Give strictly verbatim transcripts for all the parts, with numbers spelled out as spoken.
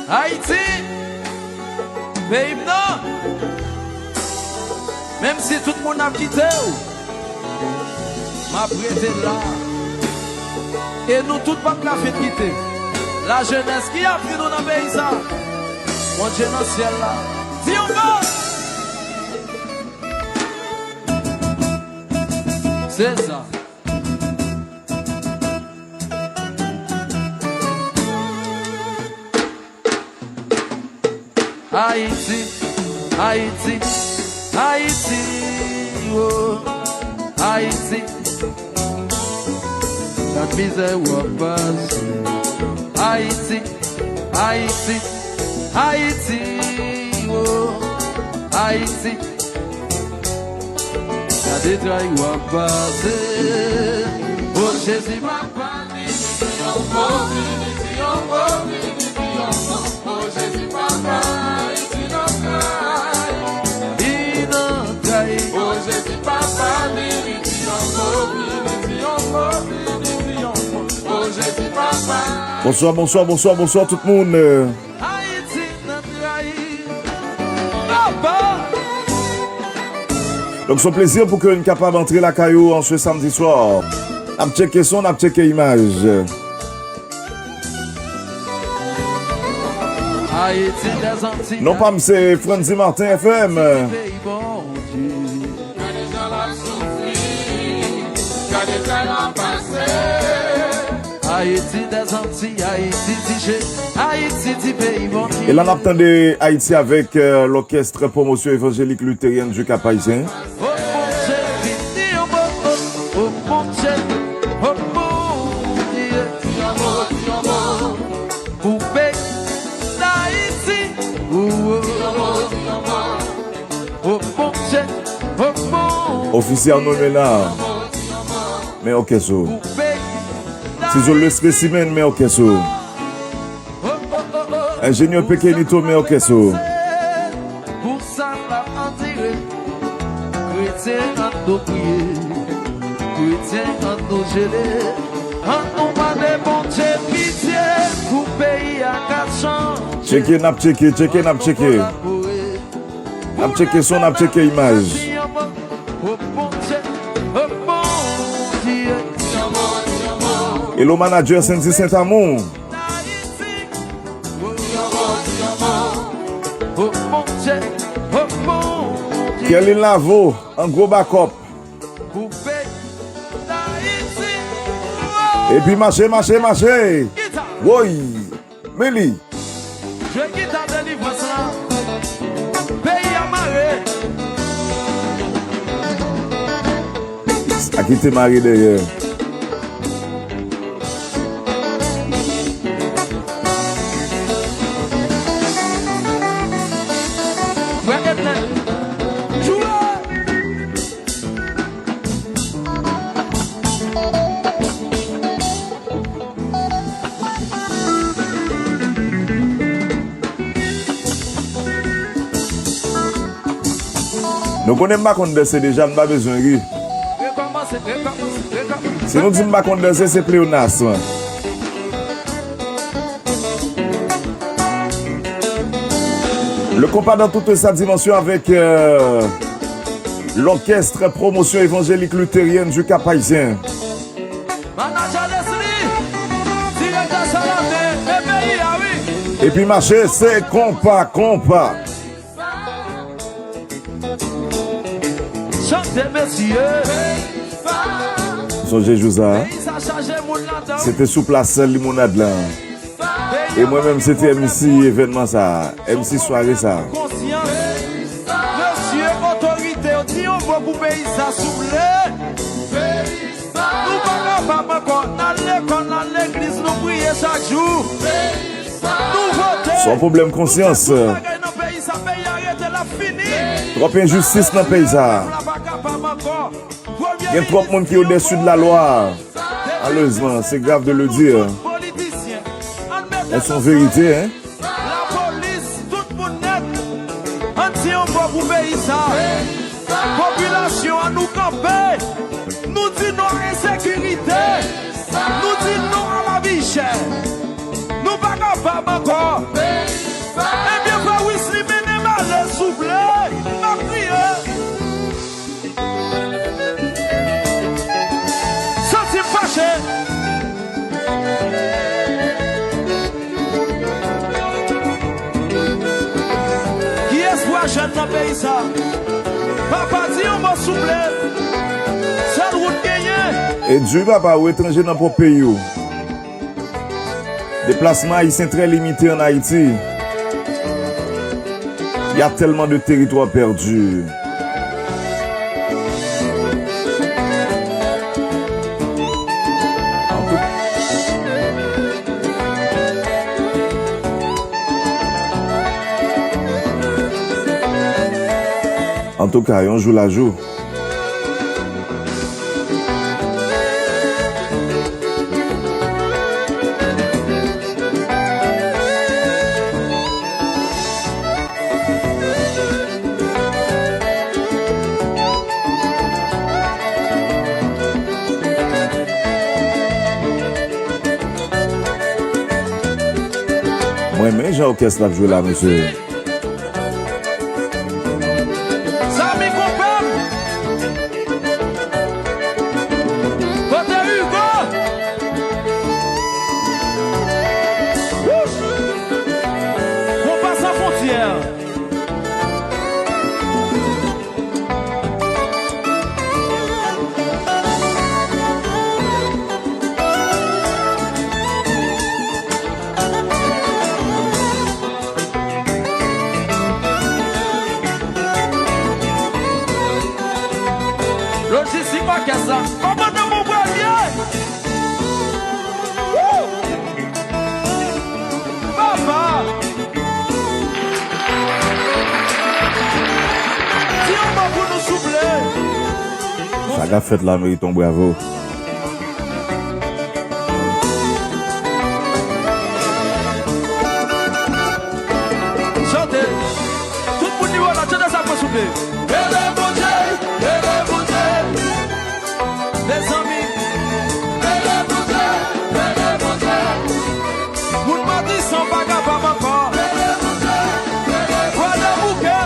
Ayiti, peyi m nan, menm si tout moun ap kite w, m ap rete la. E nou tout p ap ka fin kite. Lajenès ki ap di nou nan peyi sa, Bondye nan syèl la, di yon mo. Se sa. Ayiti, Ayiti, Ayiti, oh, Ayiti. Gad mizè w ap pase. Ayiti, Ayiti, Ayiti, oh, Ayiti. Gade tray w ap pase. O Jezi, papa, vini di yon mo, vini di yon mo, vini di yon mo. O Jezi, papa, Ayiti nan tray. Li nan tray. O Jezi, papa, vini di yon mo, vini di yon mo, vini di yon mo. O Jezi, papa. Bonswa, bonswa, bonswa, bonswa tout moun. Ayiti nan tray. Papa. Donk, se yon plezi pou ke n kapab antre lakay ou an se samdi swa. N ap tcheke son, n ap tcheke imaj. Ayiti dèzanti. Non pa m se Frandy Martin F M. Gade jan l ap soufri, gade sa l ap pase. Ayiti dèzanti, Ayiti di je, Ayiti di peyi Bondye. E la n ap tande Ayiti avèk, euh, lòkèst Pwomosyon Evanjelik Literyen di Kap Ayisyen. O Bondye, vini yon mo, o Bondye, o Bondye. Pou peyi Dayiti. O Bondye, o Bondye. Ofisye Arnold Ménard. Men òkès ou. Tizol le spécimen, men òkès ou. Enjenyè Pekenito, men òkès ou. Pou sa l ap andire. Kretyen, ann nou priye. Kretyen, ann nou jele. Ann nou mande Bondye pitye pou peyi a ka chanje. Tcheke, n ap tcheke, tcheke, n ap tcheke. N ap tcheke son, n ap tcheke imaj. Hello, manager Sandy Saint-Amour. Kerlin Lavo, an gwo bakòp. Epi mache, mache, mache. Woy! Men li. Jwe gita delivrans lan. Peyi a mare. Sa ki te mare dèyè. Frè Etnèl, jwe! Nou konnen m pa konn danse deja, n pa bezwen ri. Si nou di m pa konn danse, se pleonas. Le compas dans toute sa dimension avec, euh, l'orchestre Promotion Évangélique Luthérienne du Cap-Haïtien. Manager Leslie, direktè Salate, e peyi a, wi. Epi mache, se konpa, konpa. Chante, mesye. Sonje jou sa a. Peyi sa chaje moun ladan. Se te sou plas Limonad la. E mwen menm, se te M C evènman sa a, M C sware sa a. Konsyans. Mesye, otorite yo, di yon mo pou peyi sa, souple. Nou pa kapab ankò. N al lekòl, n al legliz, nou priye chak jou. Nou vote. Se yon pwoblèm konsyans. Tout bagay nan peyi sa, peyi a rete, l ap fini. Twòp enjistis nan peyi sa. Pèp la pa kapab ankò. Gen twòp moun ki odèsi de lalwa. Malerezman, c'est grave de le dire. Men se yon verite, hein. Lapolis, tout moun nèt. Ann di yon mo pou peyi sa. Popilasyon an, nou kanpe. Nou di non a ensekirite. Nou di non a lavi chè. Nou pa kapab ankò. Peyi sa. Papa, di yon mo souple. Sèl wout genyen. E di papa, ou etranje nan pwòp peyi w. Deplasman ayisyen trè limite ann Ayiti. Il y a tellement de territoires perdus. Antouka, yon jou la jou. Mwen renmen jan òkès la ap jwe la, mesye. Zanmi konpè m, kote Hugo? Wouch! Konpa san fwontyè. Lojistik òkès la. Kòmandan Monbrelye. Woo! Papa! Di yon mo pou nou, souple. Sa k ap fèt la merite yon bravo. Chante. Tout moun nivo la, chante sa pou mwen, souple. Rele Bondye, rele Bondye. Mezanmi, rele Bondye, rele Bondye. Moun Matisan pa kapab ankò. Rele Bondye, rele Bondye. Gwadloup, Bouke.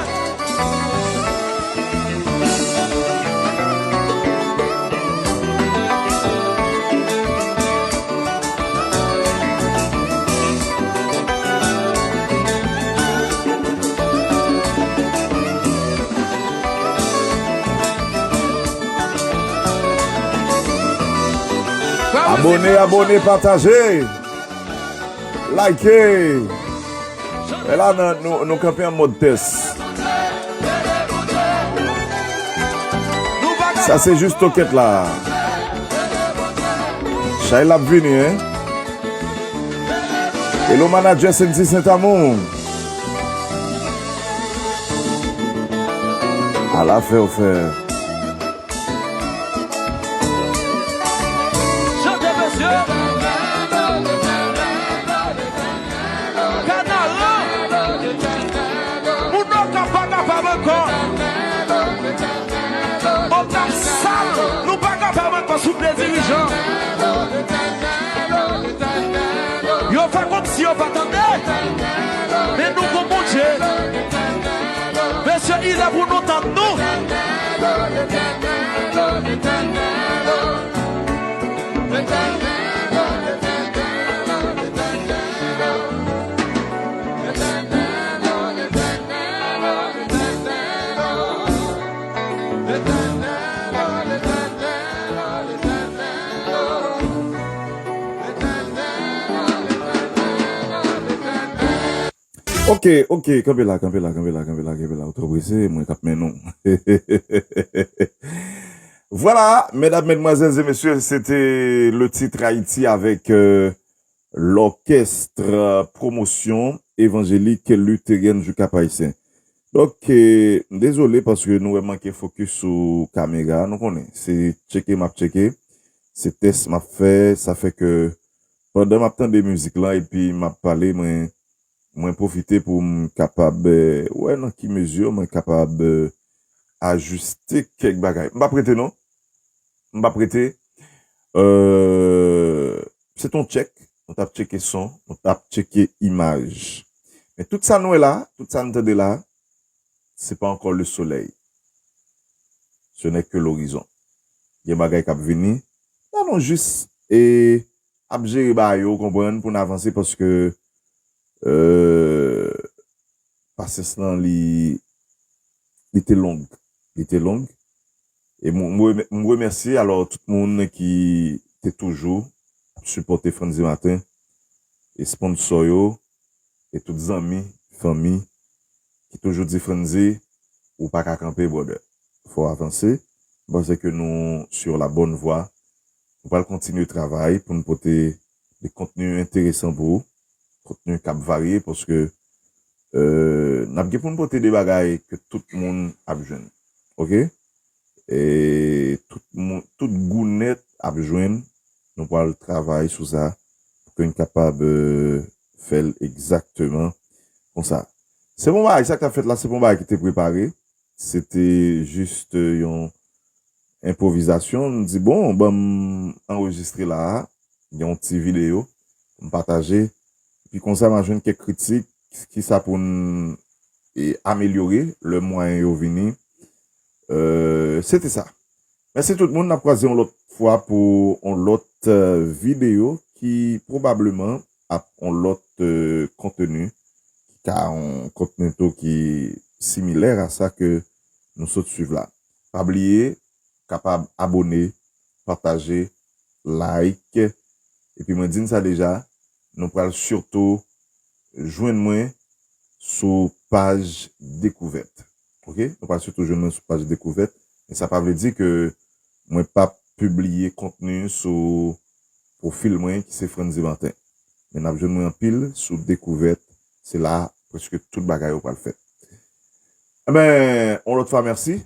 Abone, abone, pataje, like. E la, nan, nou, nou kanpe an mòd tès. Sa se jis tokèt la. Chay la ap vini, en. Hello, manadjè Sendy Saint Amour. Ala fè w fè. Chante, mesye. Kanaran. Moun Okap pa kapab ankò. Okap sal. Nou pa kapab ankò, souple, dirijan. Yo fè kòmsi yo pa tande. Men nou gon Bondye. Mesye, il est pou nou tann nou. Ok, ok, kanpe la, kanpe la, kanpe la, kanpe la, kanpe la. Ou twò prese, mwen k ap mennen w. Voilà, mesdames, mesdemoiselles et messieurs, c'était le titre Haïti avec, euh, l'orchestre, euh, Promotion Évangélique Luthérienne du Cap-Haïtien. Donk, eh, m dezole paske nou wè m manke fokis sou kamera. Nou konnen, se tcheke m ap tcheke, se tès m ap fè. Sa fè ke pandan m ap tande mizik lan epi m ap pale, mwen, mwen pwofite pou m kapab, eh, wè nan ki mezi mwen kapab, eh, ajiste kèk bagay. M p ap rete non. M p ap rete. Euh, se t on tchèk. Nou t ap tcheke son, nou t ap tcheke imaj. Men tout sa n wè la, tout sa n tande la, se pa ankò le soleil. Ce n'est que l'horizon. Gen bagay k ap vini. Ann nou jis, e, ap jere bagay yo, w konprann, pou n avanse, paske, euh, pasyans lan, li, li te long. Li te long. E m, m remè- m remèsye alò tout moun ki te toujou ap sipòte Frandzy Matin, e sponsò yo, e tout zanmi, fanmi ki toujou di Frandzy, ou pa ka kanpe, brother. Fò w avanse. M panse ke nou sur la bonne voie. Nou pral kontinye travay pou n pote de kontni enteresan pou ou, kontni k ap varye, paske euh, n ap gen pou n pote de bagay ke tout moun ap jwenn. Oke? E tout moun, tout gounèt ap jwenn. Nou pral travay sou sa pou ke n kapab euh, fè l egzakteman konsa. Se bon bagay, sa k ap fèt la, se bon bagay ki te prepare. Se te jis euh, yon enpwovizasyon. M di, bon, ban m anrejistre la a, gen yon ti videyo, m pataje. Epi konsa, m a jwenn kèk kritik, ki sa pou n e, amelyore, lè mwayen yo vini. Euh, se te sa. Mèsi tout moun, n ap kwaze yon lòt fwa pou yon lòt euh, videyo ki pwobableman ap yon lòt euh, kontni, ki ka yon kontni tou ki similè a sa ke nou sot swiv la. Pa bliye, kapab abone, pataje, like. Epi mwen di n sa deja, nou pral sitou jwenn mwen sou paj Dekouvèt. Oke? Nou pral sitou jwenn mwen sou paj Dekouvèt. Men sa pa vle di ke mwen p ap pibliye kontni sou pwofil mwen ki se Frandzy Martin. Men n ap jwenn mwen anpil sou Dekouvèt. Se la prèske tout bagay yo pral fèt. Enben, yon lòt fwa, mèsi.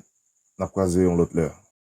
N ap kwaze yon lòt lè.